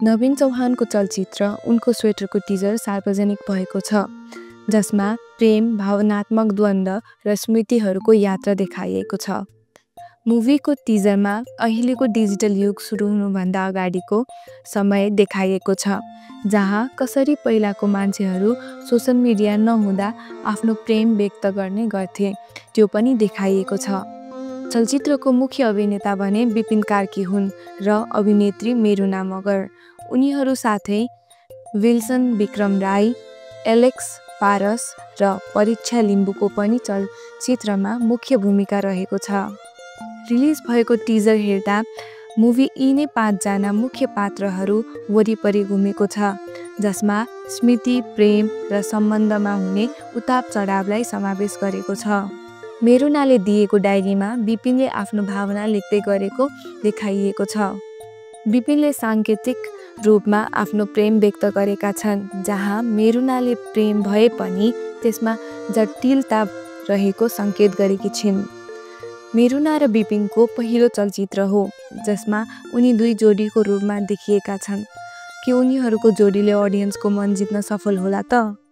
नवीन चौहानको चलचित्र उनको स्वेटरको टिजर सार्वजनिक भएको छ, जसमा प्रेम, भावनात्मक द्वन्द्व र स्मृतिहरूको यात्रा देखाइएको छ। मुभीको टिजरमा अहिलेको डिजिटल युग सुरु हुनुभन्दा अगाडिको समय देखाइएको छ, जहाँ कसरी पहिलाको मान्छेहरू सोसल मिडिया नहुँदा आफ्नो प्रेम व्यक्त गर्ने गर्थे त्यो पनि देखाइएको छ। चलचित्रको मुख्य अभिनेता भने विपिन कार्की हुन् र अभिनेत्री मेरुना मगर। उनीहरू साथै विल्सन विक्रम राई, एलेक्स पारस र परीक्षा लिम्बूको पनि चलचित्रमा मुख्य भूमिका रहेको छ। रिलिज भएको टिजर हेर्दा मुभी यी नै 5 जना मुख्य पात्रहरू वरिपरि घुमेको छ, जसमा स्मृति, प्रेम र सम्बन्धमा हुने उताप चढावलाई समावेश गरेको छ। मेरुनाले दिएको डायरीमा विपिनले आफ्नो भावना लेख्दै गरेको देखाइएको छ। विपिनले साङ्केतिक रूपमा आफ्नो प्रेम व्यक्त गरेका छन्, जहाँ मेरुनाले प्रेम भए पनि त्यसमा जटिलता रहेको सङ्केत गरेकी छिन्। मेरुना र विपिनको पहिलो चलचित्र हो जसमा उनी दुई जोडीको रूपमा देखिएका छन्। के उनीहरूको जोडीले अडियन्सको मन जित्न सफल होला त?